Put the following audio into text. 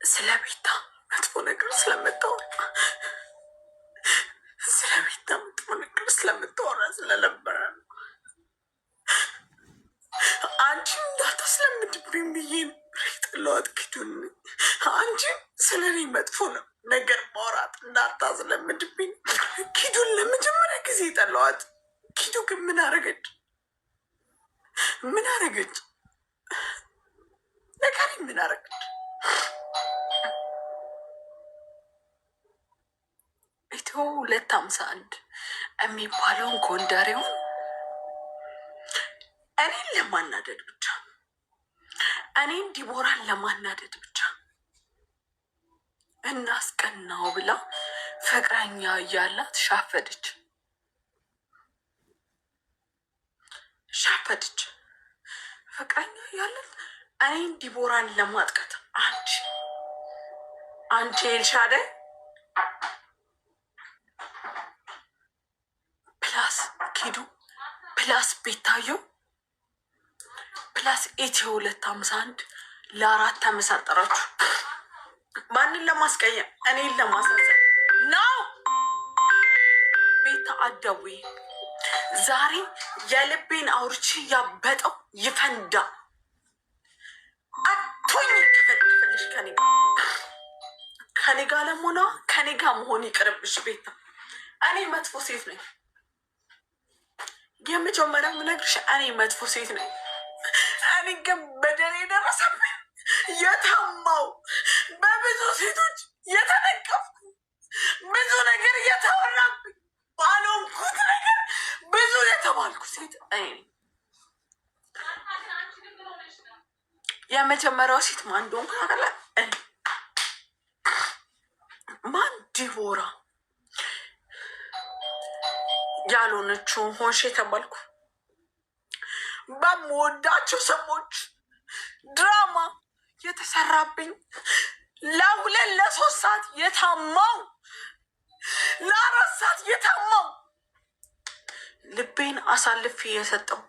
ስለ ቤታ መጥፎ ነገር ስለምታወራ፣ ስለ ቤታ መጥፎ ነገር ስለምታወራ ስለነበረ ነው። አንቺ እንዳታስለምድብኝ ብዬ የጠላኋት ኪዱን። አንቺ ስለ እኔ መጥፎ ነው ነገር ማውራት እንዳታስለምድብኝ ኪዱን ለመጀመሪያ ጊዜ የጠላኋት። ኪዱ ግን ምን አረገች? ምን አረገች? ነገር ምን አረገች? ኢትዮ 251 የሚባለውን ጎንደሬውን እኔን ለማናደድ ብቻ፣ እኔን ዲቦራን ለማናደድ ብቻ እናስቀናው ብላ ፍቅረኛ እያላት ሻፈደች ሻፈደች። ፍቅረኛ እያላት እኔን ዲቦራን ለማጥቃት አንቺ ኤልሻዳይ plus ኪዱ plus ቤታዮ plus ኢትዮ 251 ለአራት ተመሳጠራችሁ። ማንን ለማስቀየም? እኔን ለማሳዘን ነው። ቤታ አደዊ ዛሬ የልቤን አውርቼ ያበጠው ይፈንዳ። አቶኝ ክፍልሽ ከኔ ጋር ከኔ ጋር ለመሆኗ ከኔ ጋር መሆን ይቅርብሽ ቤታ። እኔ መጥፎ ሴት ነኝ። የመጀመሪያ የምነግርሽ እኔ መጥፎ ሴት ነኝ። እኔ ግን በደል የደረሰብኝ፣ የታማው፣ በብዙ ሴቶች የተነቀፍኩ፣ ብዙ ነገር የተወራብኝ፣ ባልሆንኩት ነገር ብዙ የተባልኩ ሴት እኔ ነኝ። የመጀመሪያው ሴት ማን እንደሆንኩ ታውቃለህ? እኔ ማን ዲቦራ ያልሆነችውን ሆንሽ የተባልኩ፣ በምወዳቸው ሰዎች ድራማ የተሰራብኝ፣ ለ2 ለ3 ሰዓት የታማው፣ ለ4 ሰዓት የታማው፣ ልቤን አሳልፌ የሰጠው